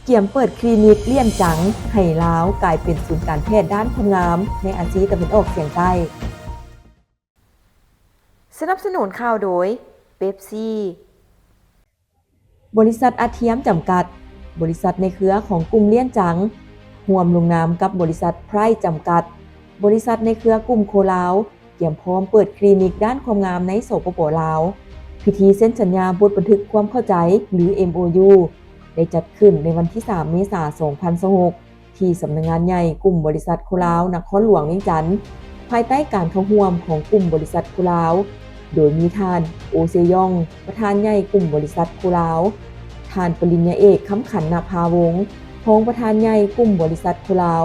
ກຽມເປີດຄລີນິກລ້ຽນຈັງ ໃຫ້ລາວກາຍເປັນສູນການແພດດ້ານຄວາມງາມໃນອາຊີຕາເວັນອອກສຽງໃຕ້. ສະໜັບສະໜູນຂ່າວໂດຍ ເປັບຊີ. ບໍລິສັດອາທຽມຈຳກັດ, ບໍລິສັດໃນເຄືອຂອງກຸ່ມລ້ຽນຈັງ, ຮ່ວມລົງນາມກັບບໍລິສັດໄພຣຈຳກັດ, ບໍລິສັດໃນເຄືອກຸ່ມໂຄລາວ, ກຽມພ້ອມເປີດຄລີນິກດ້ານຄວາມງາມໃນ ສປປ ລາວ. ພິທີເຊັນສັນຍາບົດບັນທຶກຄວາມເຂົ້າໃຈ ຫຼື ເອັມໂອຢູ ໄດ້ຈັດຂຶ້ນໃນວັນທີສາມ ເມສາ ສອງພັນຊາວຫົກ ທີ່ສຳນັກງານໃຫຍ່ກຸ່ມບໍລິສັດໂຄລາວ ນະຄອນຫຼວງວຽງຈັນ, ພາຍໃຕ້ການເຂົ້າຮ່ວມຂອງກຸ່ມບໍລິສັດໂຄລາວ, ໂດຍມີທ່ານ ໂອ ເຊຢອງ ປະທານໃຫຍ່ກຸ່ມບໍລິສັດໂຄລາວ, ທ່ານປະລິນຍາເອກ ຄຳຂັນ ນະພາວົງ ຮອງປະທານໃຫຍ່ກຸ່ມບໍລິສັດໂຄລາວ,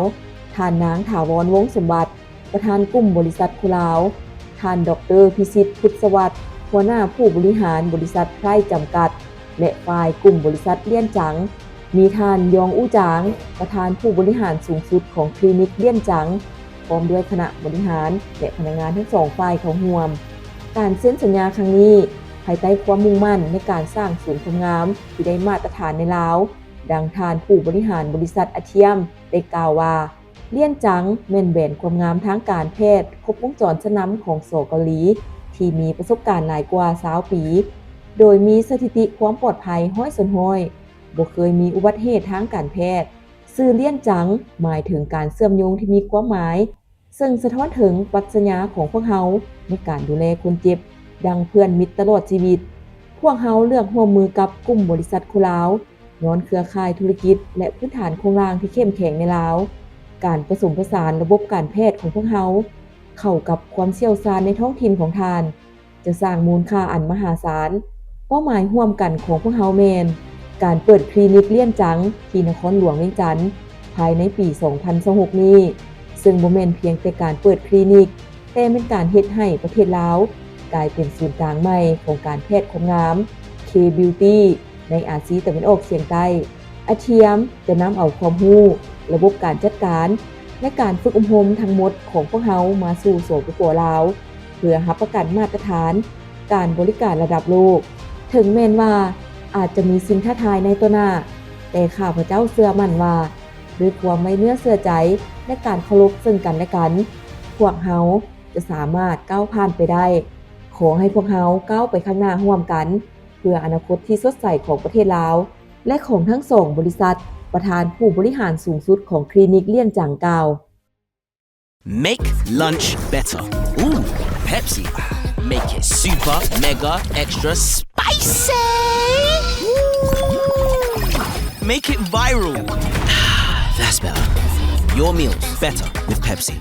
ທ່ານນາງ ຖາວອນ ວົງສົມບັດ ປະທານກຸ່ມບໍລິສັດໂຄລາວ, ທ່ານ ດອກເຕີ ພິສິດ ພຸດສະຫວັດ ຫົວໜ້າຜູ້ບໍລິຫານບໍລິສັດໄພຣຈຳກັດ ແລະ ຝ່າຍກຸ່ມບໍລິສັດລ້ຽນຈັງ, ມີທ່ານ ຢອງ ອູຈາງ ປະທານຜູ້ບໍລິຫານສູງສຸດຂອງຄລີນິກລ້ຽນຈັງ ພ້ອມດ້ວຍຄະນະບໍລິຫານ ແລະ ພະນັກງານທັງສອງຝ່າຍເຂົ້າຮ່ວມ. ການເຊັນສັນຍາຄັ້ງນີ້ ພາຍໃຕ້ຄວາມມຸ່ງໝັ້ນໃນການສ້າງສູນຄວາມງາມທີ່ໄດ້ມາດຕະຖານໃນລາວ, ດັ່ງທ່ານຜູ້ບໍລິຫານບໍລິສັດອາທຽມ ໄດ້ກ່າວວ່າ, ລ້ຽນຈັງແມ່ນແບຣນຄວາມງາມທາງການແພດຄົບວົງຈອນຊັ້ນນຳຂອງ ສ ເກົາຫຼີ ທີ່ມີປະສົບການຫຼາຍກວ່າຊາວປີ, ໂດຍມີສະຖິຕິຄວາມປອດໄພຮ້ອຍສ່ວນຮ້ອຍ, ບໍ່ເຄີຍມີອຸບັດເຫດທາງການແພດ. ຊື່ລ້ຽນຈັງໝາຍເຖິງການເຊື່ອມໂຍງທີ່ມີຄວາມໝາຍ, ເຊິ່ງສະທ້ອນເຖິງປັດຊະຍາຂອງພວກເຮົາໃນການດູແລຄົນເຈັບ ດັ່ງເພື່ອນມິດຕະຫຼອດຊີວິດ. ພວກເຮົາເລືອກຮ່ວມມືກັບກຸ່ມບໍລິສັດໂຄລາວ ຍ້ອນເຄືອຂ່າຍທຸລະກິດ ແລະ ພື້ນຖານໂຄງລ່າງທີ່ເຂັ້ມແຂງໃນລາວ. ການປະສົມປະສານລະບົບການແພດຂອງພວກເຮົາ ເຂົ້າກັບຄວາມຊ່ຽວຊານໃນທ້ອງຖິ່ນຂອງທ່ານ ຈະສ້າງມູນຄ່າອັນມະຫາສານ. ເປົ້າໝາຍຮ່ວມກັນຂອງພວກເຮົາແມ່ນການເປີດຄລີນິກລ້ຽນຈັງທີ່ນະຄອນຫຼວງວຽງຈັນ ພາຍໃນປີສອງພັນຊາວຫົກນີ້, ເຊິ່ງບໍ່ແມ່ນພຽງແຕ່ການເປີດຄລີນິກ, ແຕ່ແມ່ນການເຮັດໃຫ້ປະເທດລາວກາຍເປັນສູນກາງໃໝ່ຂອງການແພດຄວາມງາມ K-Beauty ໃນອາຊີຕາເວັນອອກສຽງໃຕ້. ອາທຽມຈະນຳເອົາຄວາມຮູ້, ລະບົບການຈັດການ ແລະ ການຝຶກອົບຮົມທັງໝົດຂອງພວກເຮົາມາສູ່ ສປປ ລາວ ເພື່ອຮັບປະກັນມາດຕະຖານການບໍລິການລະດັບໂລກ. ເຖິງແມ່ນວ່າອາດຈະມີສິ່ງທ້າທາຍໃນຕໍ່ໜ້າ, ແຕ່ຂ້າພະເຈົ້າເຊື່ອໝັ້ນວ່າ ດ້ວຍຄວາມໄວ້ເນື້ອເຊື່ອໃຈ ແລະ ການເຄົາລົບເຊິ່ງກັນແລະກັນ, ພວກເຮົາຈະສາມາດກ້າວຜ່ານໄປໄດ້. ຂໍໃຫ້ພວກເຮົາກ້າວໄປຂ້າງໜ້າຮ່ວມກັນ ເພື່ອອະນາຄົດທີ່ສົດໃສຂອງປະເທດລາວ ແລະ ຂອງທັງສອງບໍລິສັດ, ປະທານຜູ້ບໍລິຫານສູງສຸດຂອງຄລີນິກລ້ຽນຈັງກ່າວ. Make lunch better. Ooh, Pepsi. Make it super, mega, extra spicy. Ooh. Make it viral. That's better. Your meals better with Pepsi.